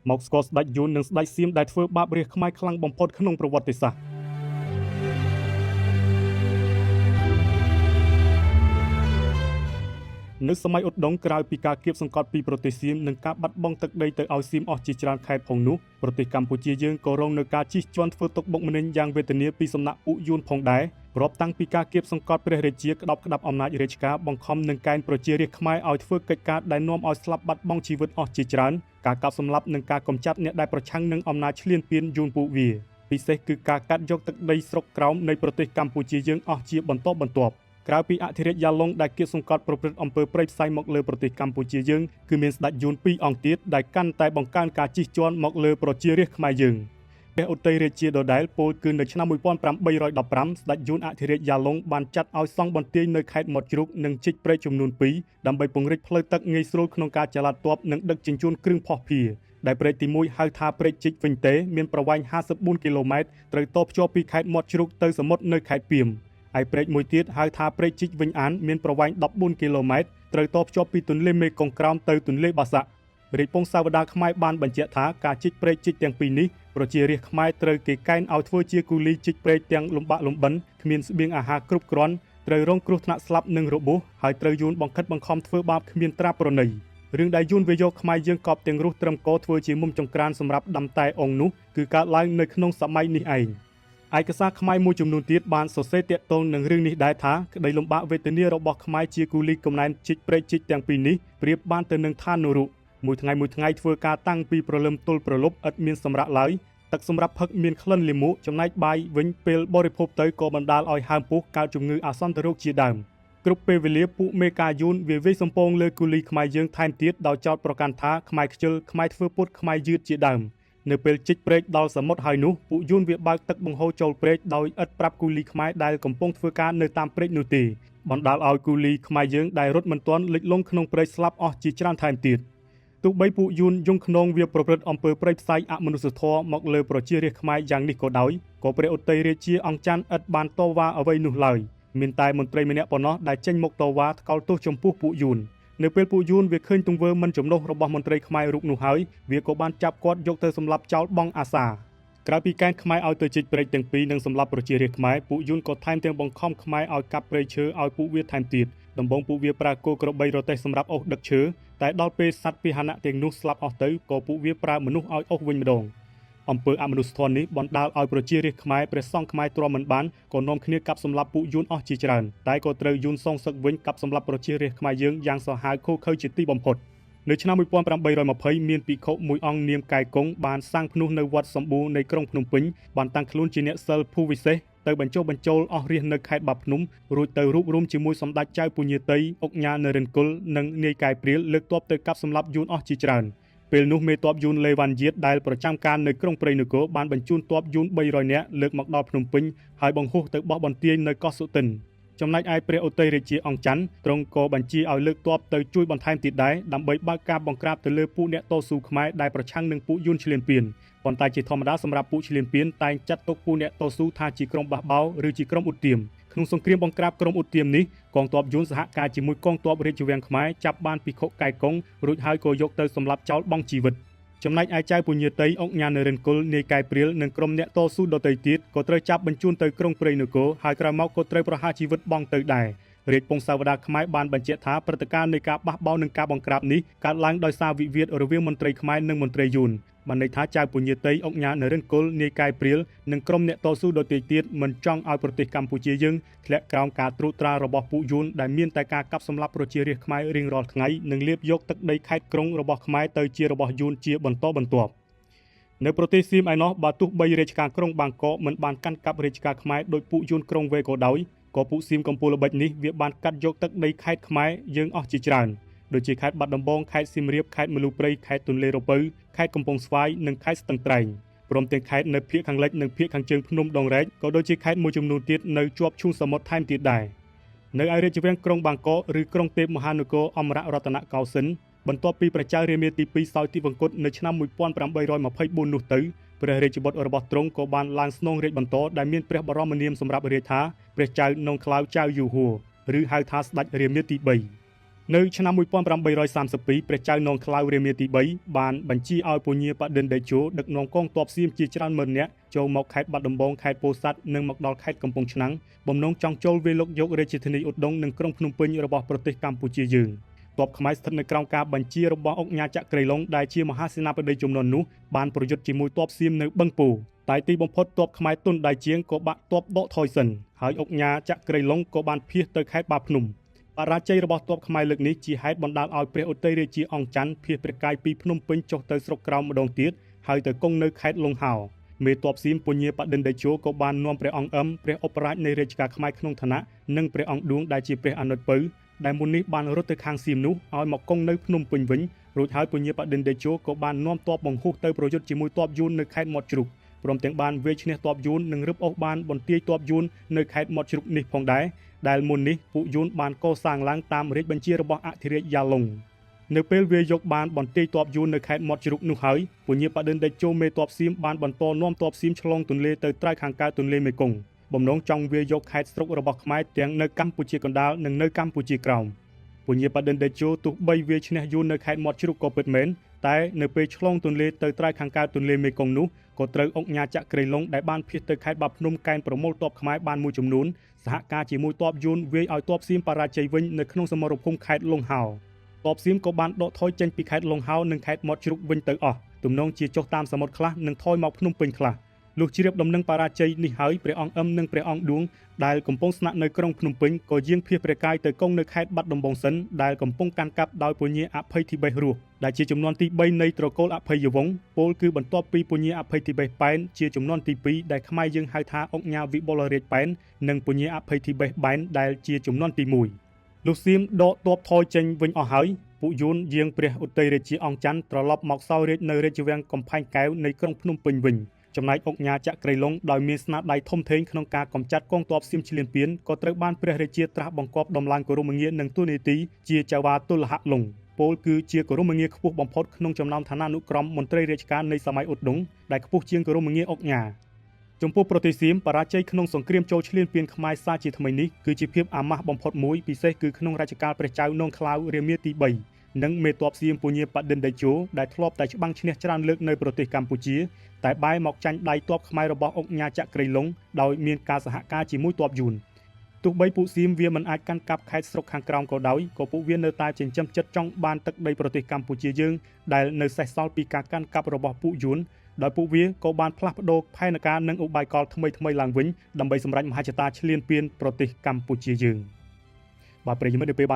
មកស្គាល់ស្ដេចយួននិងស្ដេចសៀមដែលធ្វើបាបរាស្ត្រខ្មែរខ្លាំងបំផុតក្នុងប្រវត្តិសាស្ត្រនៅសម័យឧដុង្គក្រៅពីការគៀបសង្កត់ពីប្រទេសសៀមនិងការបាត់បង់ទឹកដីទៅឲ្យសៀមអស់ជាច្រើនខេត្តផងនោះប្រទេសកម្ពុជាយើងក៏រងនឹងការជិះជាន់ធ្វើទុកបុកម្នេញយ៉ាងវេទនាពីសំណាក់ពួកយួនផងដែររាប់តាំងពីការគៀបសង្កត់ព្រះរាជាក្តោបក្តាប់អំណាចរាជការបង្ខំនិងកែនប្រជារាស្ត្រខ្មែរឲ្យធ្វើកិច្ចការដែលនាំឲ្យស្លាប់បាត់បង់ជីវិតអស់ជាច្រើនការកាប់សម្លាប់និងការកម្ចាត់អ្នកដែលប្រឆាំងនឹងអំណាចឈ្លានពានយួនពួកវាពិសេសគឺការកាត់យកទឹកដីស្រុកក្រោមនៃប្រទេសកម្ពុជាយើងអស់ជាបន្តបន្ទាប់ក្រៅពីអធិរាជយ៉ាឡុងដែលគៀបសង្កត់ប្រព្រឹត្តអំពើព្រៃផ្សៃមកលើប្រទេសកម្ពុជាយើងគឺមានស្ដេចយួនពីរអង្គទៀតដែលកាន់តែបង្កើនការជិះជាន់មកលើប្រជារាស្ត្រខ្មែរយើងព្រះឧទ័យរាជាដដែលពោលគឺនៅឆ្នាំ1815ស្ដេចយួនអធិរាជយ៉ាឡុងបានចាត់ឲ្យសង់បន្ទាយនៅខេត្តមាត់ជ្រូកនិងជីកព្រែកចំនួន2ដើម្បីពង្រីកផ្លូវទឹកងាយស្រួលក្នុងការចល័តទ័ពនិងដឹកជញ្ជូនគ្រឿងភស្តុភារដែលព្រែកទី1ហៅថាព្រែកជីកវិញទេមានប្រវែង54គីឡូម៉ែត្រត្រូវតភ្ជាប់ពីខេត្តមាត់ជ្រូកទៅសមុទ្រនៅខេត្តពាមឯព្រែកមួយទៀតហៅថាព្រែកជីកវិញអានមានប្រវែង14គីឡូម៉ែត្រត្រូវតភ្ជាប់ពីទន្លេមេគង្គក្រោមទៅទន្លេបាសាក់រាជពង្សាវតារខ្មែរបានបញ្ជាក់ថាការជីកព្រែកជីកទាំងពីរនេះប្រជារាស្ត្រខ្មែរត្រូវគេកែនឲ្យធ្វើជាគូលីជីកព្រែកទាំងលំបាកលំបិនគ្មានស្បៀងអាហារគ្រប់គ្រាន់ត្រូវរងគ្រោះថ្នាក់ស្លាប់និងរបួសហើយត្រូវយួនបង្ខិតបង្ខំធ្វើបាបគ្មានត្រាប្រណីរឿងដែលយួនវាយកខ្មែរយើងកប់ទាំងរស់ត្រឹមកធ្វើជាមុំចង្ក្រានសម្រាប់ដាំតែអងនោះគឺកើតឡើងនៅក្នុងសម័យនេះឯងឯកសារខ្មែរមួយចំនួនទៀតបានសរសេរទាក់ទងនឹងរឿងនេះដែរថាក្តីលំបាកវេទនារបស់ខ្មែរជាគូលីកំណែនជីកព្រែកជីកទាំងពីរនេះប្រៀបបានទៅនឹងឋាននរកមួយថ្ងៃមួយថ្ងៃធ្វើការតាំងពីព្រលឹមទល់ព្រលប់ឥតមានសម្រាកឡើយទឹកសម្រាប់ផឹកមានក្លិនលាមកចំណែកបាយវិញពេលបរិភោគទៅក៏បណ្ដាលឲ្យហើមពោះកើតជំងឺអាសន្នរោគជាដើមគ្រប់ពេលវេលាពួកមេការយួនវាវាយសំពងលើគូលីខ្មែរយើងថែមទៀតដោយចោទប្រកាន់ថាខ្មែរខ្ជិលខ្មែរធ្វើពុតខ្មែរយឺតជាដើមនៅពេលជីកព្រែកដល់សមុទ្រហើយនោះពួកយួនវាបើកទឹកបង្ហូរចូលព្រែកដោយឥតប្រាប់គូលីខ្មែរដែលកំពុងធ្វើការនៅតាមព្រែកនោះទេបណ្ដាលឲ្យគូលីខ្មែរយើងដែលរត់មិនទាន់លិចលង់ក្នុងព្រែកស្លាប់អស់ជាច្រើនថែមទៀតទោះបីពួកយួនយងខ្នងវាប្រព្រឹត្តអំពើព្រៃផ្សៃអមនុស្សធម៌មកលើប្រជារាស្ត្រខ្មែរយ៉ាងនេះក៏ដោយក៏ព្រះឧទ័យរាជាអង្គច័ន្ទឥតបានតវ៉ាអ្វីនោះឡើយមានតែមន្ត្រីម្នាក់ប៉ុណ្ណោះដែលចេញមកតវ៉ាថ្កោលទោសចំពោះពួកយួននៅពេលពួកយួនវាឃើញទង្វើមិនចំណុះរបស់មន្ត្រីខ្មែររូបនោះហើយវាក៏បានចាប់គាត់យកទៅសម្លាប់ចោលបង់អាសាក្រៅពីកែនខ្មែរឲ្យទៅជីកព្រែកទាំងពីរនិងសម្លាប់ប្រជារាស្ត្រខ្មែរពួកយួនក៏ថែមទាំងបង្ខំខ្មែរឲ្យកាប់ព្រៃឈើឲ្យពួកវាថែមទៀតដំបូងពួកវាប្រើគោក្របីរទេះសម្រាប់អូសដឹកឈើតែដល់ពេលសត្វពាហនៈទាំងនោះស្លាប់អស់ទៅក៏ពួកវាប្រើមនុស្សឲ្យអូសវិញម្ដងអំពើអមនុស្សធម៌នេះបណ្ដាលឲ្យប្រជារាស្ត្រខ្មែរព្រះសង្ឃខ្មែរទ្រាំមិនបានក៏នាំគ្នាកាប់សម្លាប់ពួកយួនអស់ជាច្រើនតែក៏ត្រូវយួនសងសឹកវិញកាប់សម្លាប់ប្រជារាស្ត្រខ្មែរយើងយ៉ាងសាហាវឃោរឃៅជាទីបំផុតនៅឆ្នាំ1820មានភិក្ខុមួយអង្គនាមកែកុងបានសាងភ្នោះនៅវត្តសម្បូរនៃក្រុងភ្នំពេញបានតាំងខ្លួនជាអ្នកសិលភូវិសេសទៅបញ្ចុះបញ្ចូលអស់រាស្ត្រនៅខេត្តបាភ្នំរួចទៅរួបរួមជាមួយសម្ដេចចៅពញាតីអុកញ៉ានរិនគុលនិងនាយកែព្រាលលើកទ័ពទៅកាប់សម្លាប់យួនអស់ជាច្រើនពេលនោះមេទ័ពយួនលេវ៉ាន់យៀតដែលប្រចាំការនៅក្រុងព្រៃនគរបានបញ្ជូនទ័ពយួន300នាក់លើកមកដល់ភ្នំពេញហើយបង្ហោះទៅបោះបន្ទាយនៅកោះសុទិនចំណែកឯព្រះឧទ័យរាជាអង្គច័ន្ទទ្រង់ក៏បញ្ជាឲ្យលើកទ័ពទៅជួយបន្ថែមទៀតដែរដើម្បីបើកការបង្ក្រាបទៅលើពួកអ្នកតស៊ូខ្មែរដែលប្រឆាំងនឹងពួកយួនឈ្លានពានប៉ុន្តែជាធម្មតាសម្រាប់ពួកឈ្លានពានតែងចាត់ទុកពួកអ្នកតស៊ូថាជាក្រុមបះបោរឬជាក្រុមឧទាមក្នុងសង្គ្រាមបង្ក្រាបក្រុមឧទាមនេះកងទ័ពយួនសហការជាមួយកងទ័ពរាជវាំងខ្មែរចាប់បានភិក្ខុកែកុងរួចហើយក៏យកទៅសម្លាប់ចោលបង់ជីវិតចំណែកឯចៅពញាតីអុកញ៉ានរិនគុលនាយកែព្រាលនិងក្រុមអ្នកតស៊ូដទៃទៀតក៏ត្រូវចាប់បញ្ជូនទៅក្រុងព្រៃនគរហើយក្រោយមកក៏ត្រូវប្រហារជីវិតបង់ទៅដែររាជពង្សាវតារខ្មែរបានបញ្ជាក់ថាព្រឹត្តិការណ៍នៃការបះបោរនិងការបង្ក្រាបនេះកើតឡើងដោយសារវិវាទរវាងមន្ត្រីខ្មែរនិងមន្ត្រីយួនបានន័យថាចៅពញាតីអុកញ៉ានរិនគុលនាយកែព្រាលនិងក្រុមអ្នកតស៊ូដទៃទៀតមិនចង់ឲ្យប្រទេសកម្ពុជាយើងធ្លាក់ក្រោមការត្រួតត្រារបស់ពួកយួនដែលមានតែការកាប់សម្លាប់ប្រជារាស្ត្រខ្មែររៀងរាល់ថ្ងៃនិងលាបយកទឹកដីខេត្តក្រុងរបស់ខ្មែរទៅជារបស់យួនជាបន្តបន្ទាប់នៅប្រទេសសៀមឯណោះបើទោះបីរាជការក្រុងបាងកកមិនបានកាន់កាប់រាជការខ្មែរដោយពួកយួនក្រុងវេក៏ដោយក៏ពួកសៀមកំពូលល្បិចនេះវាបានកាត់យកទឹកដីខេត្តខ្មែរយើងអស់ជាច្រើនដូចជាខេត្តបាត់ដំបងខេត្តសៀមរាបខេត្តមលូព្រៃខេត្តទន្លេរពៅខេត្តកំពង់ស្វាយនិងខេត្តស្ទឹងត្រែងព្រមទាំងខេត្តនៅភាគខាងលិចនិងភាគខាងជើងភ្នំដងរែកក៏ដូចជាខេត្តមួយចំនួនទៀតនៅជាប់ឈូងសមុទ្រថែមទៀតដែរនៅឯរាជវាំងក្រុងបាងកកឬក្រុងទេពមហានគរអមររតនកោសិន្ទបន្ទាប់ពីព្រះចៅរាមាទី2សោយទិវង្គតនៅឆ្នាំ1824នោះទៅព្រះរាជបុត្ររបស់ទ្រង់ក៏បានឡើងស្នងរាជបន្តដែលមានព្រះបរមនាមសម្រាប់រាជថាព្រះចៅនងក្លាវចៅយូហួរឬហៅថាស្ដេចរាមាទី3 នៅឆ្នាំ1832ព្រះចៅនងខ្លៅរាមាទី3បានបញ្ជាឲ្យពញាបដិនតេជោដឹកនាំកងទ័ពសៀមជាច្រើនម៉ឺននាក់ចូលមកខេត្តបាត់ដំបងខេត្តពោធិ៍សាត់និងមកដល់ខេត្តកំពង់ឆ្នាំងបំណងចង់ចូលវាយលុកយករាជធានីឧដុង្គនិងក្រុងភ្នំពេញរបស់ប្រទេសកម្ពុជាយើងទ័ពខ្មែរស្ថិតនៅក្រោមការបញ្ជារបស់ឧកញ៉ាចក្រីឡុងដែលជាមហាសេនាបតីជំនាន់នោះបានប្រយុទ្ធជាមួយទ័ពសៀមនៅបឹងពោតែទីបំផុតទ័ពខ្មែរទុនដៃជាងក៏បាក់ទ័ពដកថយសិនហើយឧកញ៉ាចក្រីឡុងក៏បានភៀសទៅខេត្តបាភ្នំបរាជ័យរបស់ទ័ពខ្មែរលើកនេះជាហេតុបណ្ដាលឲ្យព្រះឧទ័យរាជាអង្គច័ន្ទភៀសព្រះកាយពីភ្នំពេញចុះទៅស្រុកក្រោមម្ដងទៀតហើយទៅគង់នៅខេត្តលង្ហោមេទ័ពសៀមពញាបដិនតេជោក៏បាននាំព្រះអង្គអឹមព្រះឧបរាជនៃរាជការខ្មែរក្នុងឋានៈនិងព្រះអង្គឌួងដែលជាព្រះអនុជពៅដែលមុននេះបានរត់ទៅខាងសៀមនោះឲ្យមកគង់នៅភ្នំពេញវិញរួចហើយពញាបដិនតេជោក៏បាននាំទ័ពបង្ហួសទៅប្រយុទ្ធជាមួយទ័ពយួននៅខេត្តមាត់ជ្រូកព្រមទាំងបានវាយឈ្នះទ័ពយួននិងរឹបអូសបានបន្ទាយទ័ពយួននៅខេត្តមាត់ជ្រូកនេះផងដែរដែលមុននេះពួកយួនបានកសាងឡើងតាមរាជបញ្ជារបស់អធិរាជយ៉ាឡុងនៅពេលវាយកបានបន្ទាយទ័ពយួននៅខេត្តមាត់ជ្រូកនោះហើយពញាបដិនតេជោមេទ័ពសៀមបានបន្តនាំទ័ពសៀមឆ្លងទន្លេទៅត្រើយខាងកើតទន្លេមេគង្គបំណងចង់វាយយកខេត្តស្រុករបស់ខ្មែរទាំងនៅកម្ពុជាកណ្ដាលនិងនៅកម្ពុជាក្រោមពញាបដិនតេជោទោះបីវាឈ្នះយួននៅខេត្តមាត់ជ្រូកក៏ពិតមែនតែនៅពេលឆ្លងទន្លេទៅត្រើយខាងកើតទន្លេមេគង្គនោះក៏ត្រូវឧកញ៉ាចក្រីឡុងដែលបានភៀសទៅខេត្តបាភ្នំកែនប្រមូលទ័ពខ្មែរបានមួយចំនួនសហការជាមួយទ័ពយួនវាយឲ្យទ័ពសៀមបរាជ័យវិញនៅក្នុងសមរភូមិខេត្តលង្ហោទ័ពសៀមក៏បានដកថយចេញពីខេត្តលង្ហោនិងខេត្តមាត់ជ្រូកវិញទៅអស់ទំនងជាចុះតាមសមុទ្រខ្លះនិងថយមកភ្នំពេញខ្លះលុះជ្រាបដំណឹងបរាជ័យនេះហើយព្រះអង្គអឹមនិងព្រះអង្គឌួងដែលកំពុងស្នាក់នៅក្រុងភ្នំពេញក៏យាងភៀសព្រះកាយទៅគង់នៅខេត្តបាត់ដំបងសិនដែលកំពុងកាន់កាប់ដោយពញាអភ័យធីបេសរស់ដែលជាចំនួនទី3នៃត្រកូលអភ័យវង្សពលគឺបន្ទាប់ពីពញាអភ័យធីបេសប៉ែនជាចំនួនទី2ដែលខ្មែរយើងហៅថាឧកញ៉ាវិបុលរាជប៉ែននិងពញាអភ័យធីបេសបែនដែលជាចំនួនទី1លុះសៀមដកទ័ពថយចេញវិញអស់ហើយពួកយួនយាងព្រះឧទ័យរាជាអង្គច័ន្ទត្រឡប់មកសោយរាជនៅរាជវាំងកំផែងកែវនៃក្រុងភ្នំពេញវិញចំណែកឧកញ៉ាចក្រីឡុងដោយមានស្នាដៃធំធេងក្នុងការកម្ចាត់កងទ័ពសៀមឈ្លានពានក៏ត្រូវបានព្រះរាជាត្រាស់បង្គាប់ដំឡើងគោរមងារនិងតួនាទីជាចៅហ្វាទុលហលុងពលគឺជាគោរមងារខ្ពស់បំផុតក្នុងចំណោមឋានានុក្រមមន្ត្រីរាជការនៃសម័យឧដុង្គដែលខ្ពស់ជាងគោរមងារឧកញ៉ាចំពោះប្រទេសសៀមបរាជ័យក្នុងសង្គ្រាមចូលឈ្លានពានខ្មែរសាជាថ្មីនេះគឺជាភាពអាម៉ាស់បំផុតមួយពិសេសគឺក្នុងរជ្ជកាលព្រះចៅនងខ្លៅរាមាទី3និងមេទ័ពសៀមពញាបដិនតេជោដែលធ្លាប់តែច្បាំងឈ្នះច្រើនលើកនៅប្រទេសកម្ពុជាតែបែរមកចាញ់ដៃទ័ពខ្មែររបស់ឧកញ៉ាចក្រីឡុងដោយមានការសហការជាមួយទ័ពយួនទោះបីពួកសៀមវាមិនអាចកាន់កាប់ខេត្តស្រុកខាងក្រោមក៏ដោយក៏ពួកវានៅតែចិញ្ចឹមចិត្តចង់បានទឹកដីប្រទេសកម្ពុជាយើងដែលនៅសេសសល់ពីការកាន់កាប់របស់ពួកយួនដោយពួកវាក៏បានផ្លាស់ប្ដូរផែនការនិងឧបាយកលថ្មីៗឡើងវិញដើម្បីសម្រេចមហិច្ឆតាឈ្លានពានប្រទេសកម្ពុជាយើងបាទប្រិយមិត្តនៅពេល